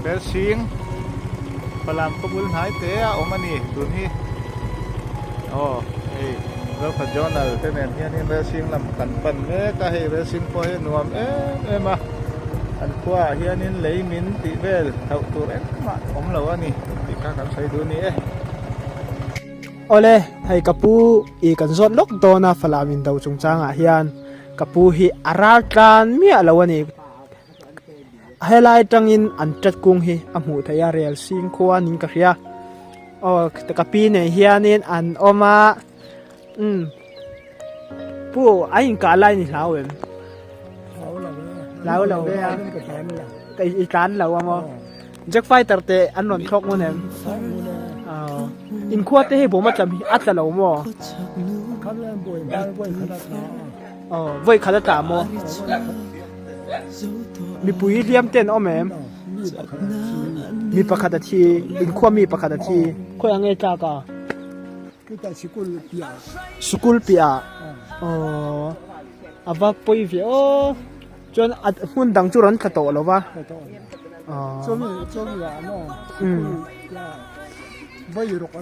Relsing Falam khaw bul hnai te a awm a ni tun hi aw hei Zofa Journal te nen hianin Relsing lam kan pan mek a hei Relsing pawh hi a nuam em em a an khuaah hianin lei min tih vel hlauh tur engmah awm lo a ni tih kha kan sawi duh a ni e. Awle hei ka pu i kan zawt lawk dawn a Falam indo chungchangah hian ka pu hi a ral tlan miah lo a ni. Helai atangin an tat kung hi a hmuh theih a rel sing khua niin ka hria aw ka pi nen hianin an awm a umm pu a inkah lai ni hlau em hlau lo ve a ka i tlan lo a maw jack fighter te an rawn thlawk ngun em aw inkhua te hi bawm a tla a tla lo maw aw vawi khat a tla maw. Mipui hliam te an awm em? Mi pakhat a thi, inkhua mi pakhat a thi. Khawi ang nge tlak a? Sikul piah. Aww a va pawi ve aw. Chuan a hmun dang chu rawn tla tawh lo va. Aww vawi ruk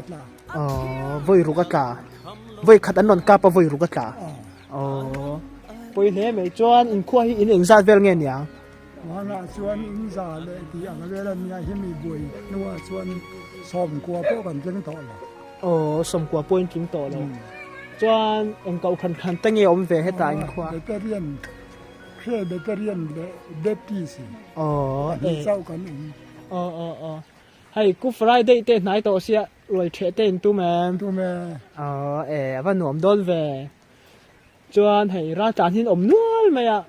a tla. Vawi khat an rawn kap a vawi ruk a tla. Aww pawi hle mai chuan inkhua hi in engzat vel nge niang? Vanah chuan in za leh tih ang vel a nia hemi buai hnuah chuan sawmkua pawh kan tling tawh lo. Aww sawmkua pawh in tling tawh lo. Chuan eng kohhran hran te nge awm ve hetah inkhua? Beterian, Presbyterian leh Baptist Aww pahnih chauh kan awm. Aw aw aw hei Good Friday te hnai tawh sia ruai ṭheh te in tum em? Tum e. Aww e a va nuam dawn ve. Chuan hei raltlan hi an awm nual mai a,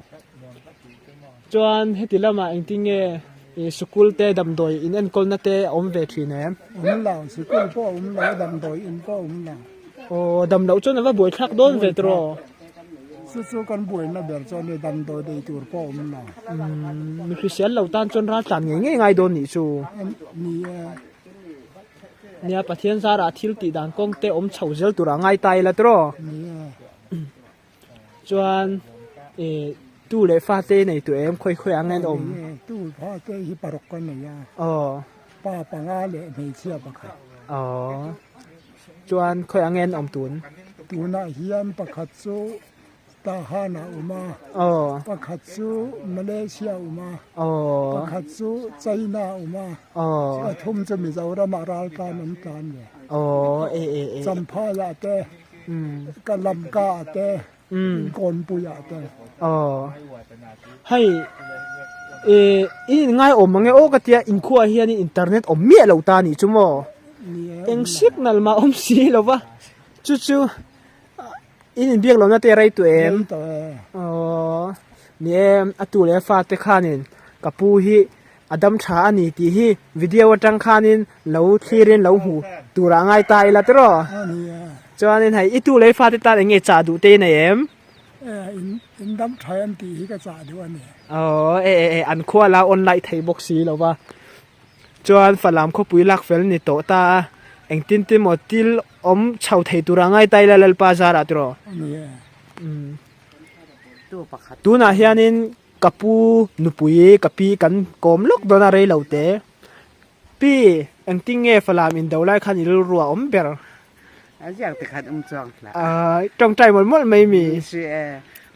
chuan heti lamah engtin nge ih sikul te damdawi in enkawlna te a awm ve thin em? Awm lo, sikul pawh a awm lo, damdawi in pawh a awm lo. Aw dam loh chuan a va buaithlak dawn ve tawh. Chu chu kan buaina ber chu a ni, damdawi nei tur pawh a awm lo. Umm mi hrisel lo tan chuan raltlan ngei ngei ngai dawn nih chu. Ni e. Nia Pathian zarah thil tih dan kawng te awm chho zel tur a ngai ta ila tawh. Chuan ih tu leh fa te nei tawh em khawi khawi ang en awm. Tu fa te hi paruk ka nei a. Aw. Pa panga leh hmeichhia pakhat. Aw. Chuan khawi ang en awm tun. Tunah hian pakhat chu Tahan a awm a, pakhat chu Malaysia a awm a, pakhat chu China a awm a, pathum chu Mizoram ah raltlan an tlan ve. Champhai ah te, Kalamka ah te, Kawnpui ah te. Hei i inngai awm ang e aw ka tia inkhua hian internet awm miah lo ta anih chu maw? Eng signal mah awm si lo va, chu chu. In inbiak lohna te rei tawh em? Rei tawh e. Aww ni e, a tu leh a fate khanin ka pu hi a dam tha a ni tih hi video atang khanin lo thlirin lo hmu turah ngai ta ila tiraw? A ni e. Chuanin hei i tu leh i fate tan eng nge chah duh te i nei em? E, in in dam tha em tih hi ka chah duh a ni. Aww e e e, an khua la online thei bawk si lo va. Chuan Falam khawpui lak fel ni tawh ta a, engtin te maw thil awm chho thei tura ngai ta ila Lalpa zarah tiraw? Tunah hianin ka pu nupui ka pi kan kawm lawk dawn a rei lo te. Pi, engtin nge Falam indo lai khan i rilru a awm ber? A ziak te khan um chuang hlah. Tawngtai mawlh mawlh mai mi. Si e.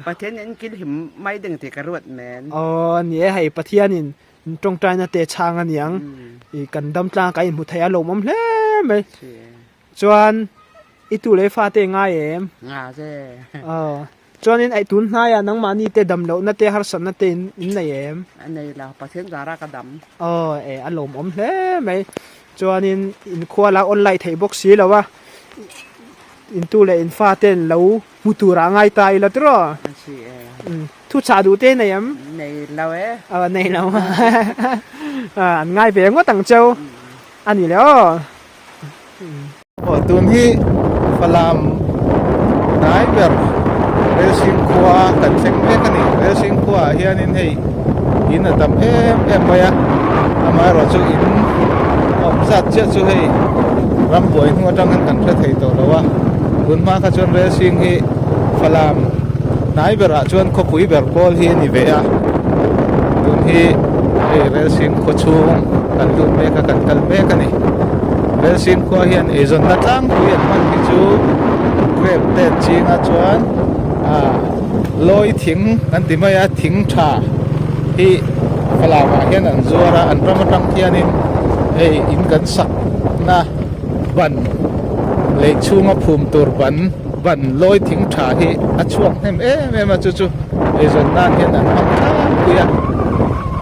Pathian in kil him mai ding ti ka ruat men. Aw ni e hei Pathianin Tawngtaina te chhang a niang ih kan dam tlang ka inhmu thei a lawmawm hle mai chuan i tu leh fa te ngai em nga che aw chuanin ai tun hnaiah nangmahni te dam lohna te harsatna te in in nei em a nei lo Pathian zara ka dam aw e a lawmawm hle mai chuanin inkhua la online theih bawk si lo a intu leh infa ten lo hmu turah a ngai ta ila tiraw thu chah duh te nei em? Nei lo e. Aw nei lo an ngai ve ngawt ang cheu a ni le aw. Aw tun hi Falam hnai ber Relsing khua kan thleng mek a ni. Relsing khua ah hianin hei in a tam em em mai a amaherawh chu in awm zat chiah chu hei rambuai hnu atang hian kan hre thei tawh lo a tun hma kha chuan racing hi falam hnai berah chuan khawpui ber pawl hi a ni ve a tun hi hei racing khaw chhung. kan lut mek a kan kal mek a ni. Relsing khua hian eizawnna tlangpui an hman hi chu grape te an ching a chuan ah lawi thing an ti mai a thing tha hi falam ah hian an zuar a an ram atang hianin hei in kan sak na ban lei chhunga phum tur ban ban lawi thing tha hi a chhuak hnem em em a chu chu eizawn nan hian an hmang tlangpui a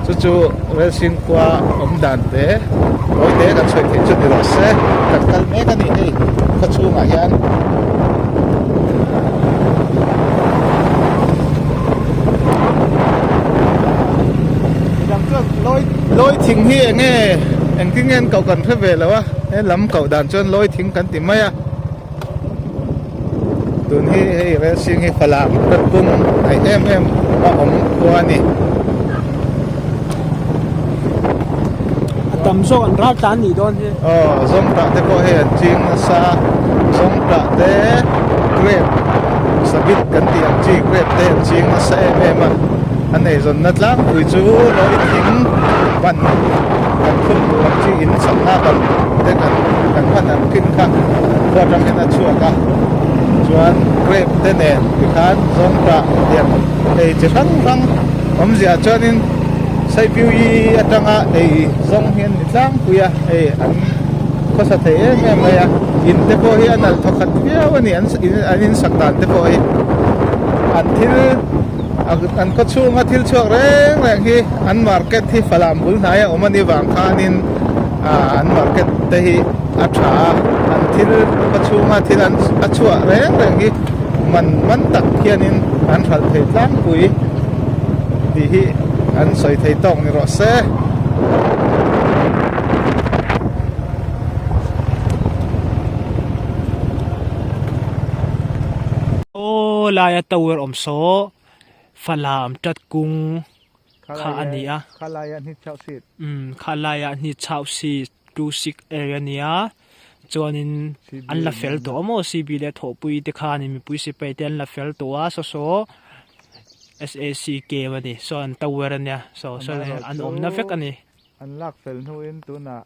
chu chu Relsing khua awm dan te tawi te kan sawi theih chu ni rawh se kan kal mek a ni hei khaw chhungah hian. Lawi thing hi eng nge engtin nge an koh kan hre ve lo a he lam koh dan chuan lawi thing kan ti mai a tun hi hei rel sing hi falam pum hnaih em em a awm khua a ni. A tam zawk an ral tlan nih dawn hi. Aw zawngtah te pawh hei an ching nasa zawngtah te grape sabit kan tih ang chi grape te an ching nasa em em a an eizawnna tlangpui chu lawi thing ban kan phun tur ang chi in chakna ban te kan kan hman ang thin kha khua atang hian a chhuak a chuan grape te nen tikhan zawngtah lian ei chi hrang hrang awmzia chuanin Saipiui atanga ei zawng hi an ni tlangpui a hei an khawsa thei em em mai a in te pawh hi a nalh thaw khat viau a ni an an insak dan te pawh hi an thil an khaw chhunga thil chhuak reng reng hi an market hi Falam bul hnai a awm a nih vang khanin ah an market te hi a tha a an thil khaw chhunga thil an a chhuah reng reng hi man man tak hianin an hralh thei tlangpui. Tih hi an sawi thei tawk ni rawh se. Aw laia tower awm saw Falam tat kung kha a ni a. Kha laia hni chauh si. Umm kha laia hni chauh si 26 area a ni a chuanin an la fel tawh a maw CB leh thawhpui te khanin mipui sipai te an la fel tawh a saw saw SAC cave a ni saw an tower a nia saw saw an awmna vek a ni. An lak fel hnuin tunah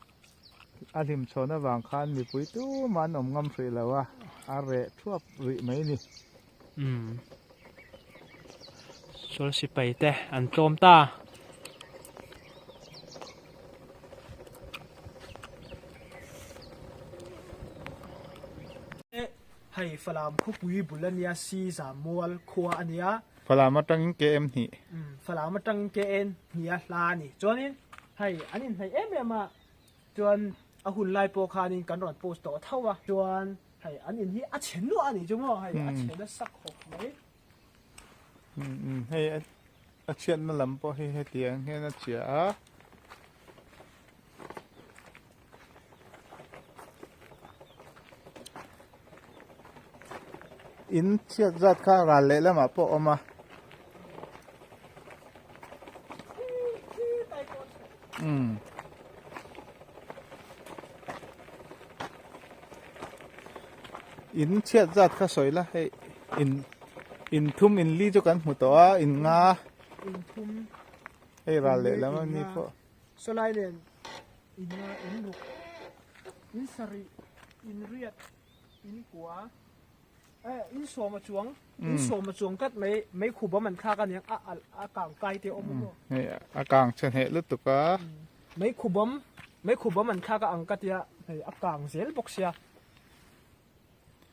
a hlim chhawn avang khan mipui tumah an awm ngam hrih lo a, a reh thuap rih mai a ni. Umm sawl sipai te an tlawm ta. Hei Falam khawpui bul a nia si Zamual khua a nia. Falam atangin KM hnih. Umm Falam atangin KM hnih a hla a ni. Chuanin hei an inhnaih em em a chuan a hun lai pawh khanin kan rawn post tawh tho a chuan hei an in hi a chhe nuah a nih chu maw hei a chhe nasa khawp mai. Umm hei a chhiatna lam pawh hi hetiang hian a chhia a. In chhiat zat kha ral leh lamah pawh a awm a. Umm. In chhiat zat kha sawi la hei in in thum in li chu kan hmu tawh a in nga hei ral leh lam a ni pawh. Sawlai nen in nga in ruk in sarih in riat in kua eh in sawm a chuang in sawm a chuang tlat mai mei khup awm an thlak a niang a alh a kang kai te awm a maw. Hei a kang chhe hneh lutuk a. Mei khup awm mei khup awm an thlak a ang ka tia hei a kang zel bawk sia.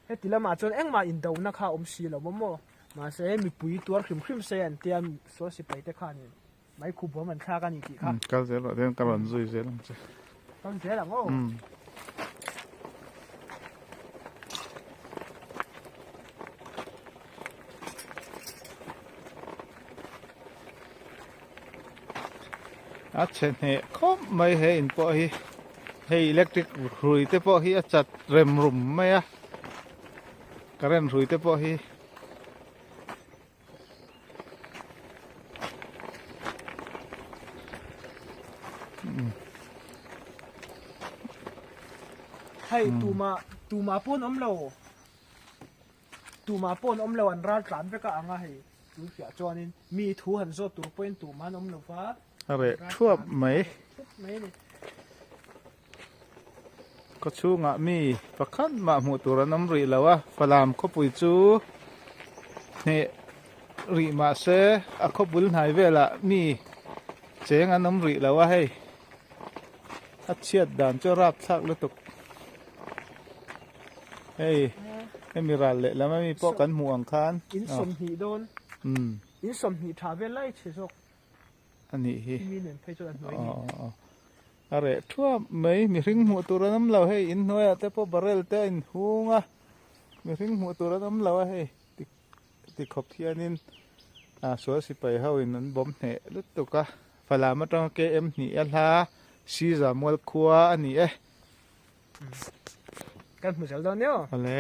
Heti lamah chuan engmah indona kha a awm si lo maw mahse mipui tuar hrim hrim se an tia sual sipai te khanin mai khup awm an thlak a ni tih kha. Kal zel rawh chuan ka rawn zui zel ang che. Kal zel ang aw. A chhe hneh khawp mai he in pawh hi. Hei electric hrui te pawh hi a chat rem rum mai a current hrui te pawh hi Hei tuma tuma pawn awm lo tuma pawn awm lo an ral tlan vek a ang a hei tun piah chuanin mi thu han zawt tur pawhin tuma an awm lo va a reh thuap mai thup mai a ni. Khawchhungah mi pakhat mah hmuh tur an awm rih lo a, Falam khawpui chu hneh rih mah se a khawbul hnai velah mi cheng an awm rih lo a hei a chhiat dan chu a rapthlak lutuk hei hemi ral leh lam ami pawh kan hmuh ang khan In sawmhnih dawn in sawmhnih tha vel lai chhe zawk. A nih hi. A reh thuap mai mihring hmuh tur an awm lo hei in hnuaiah te pawh barrel te a inhung a mihring hmuh tur an awm lo a hei ti khawp hianin a sual sipai ho in an bawm hneh lutuk a Falam atanga KM hnih a hla Siza mual khua a ni e. Kan hmu zel dawn nia. Awle.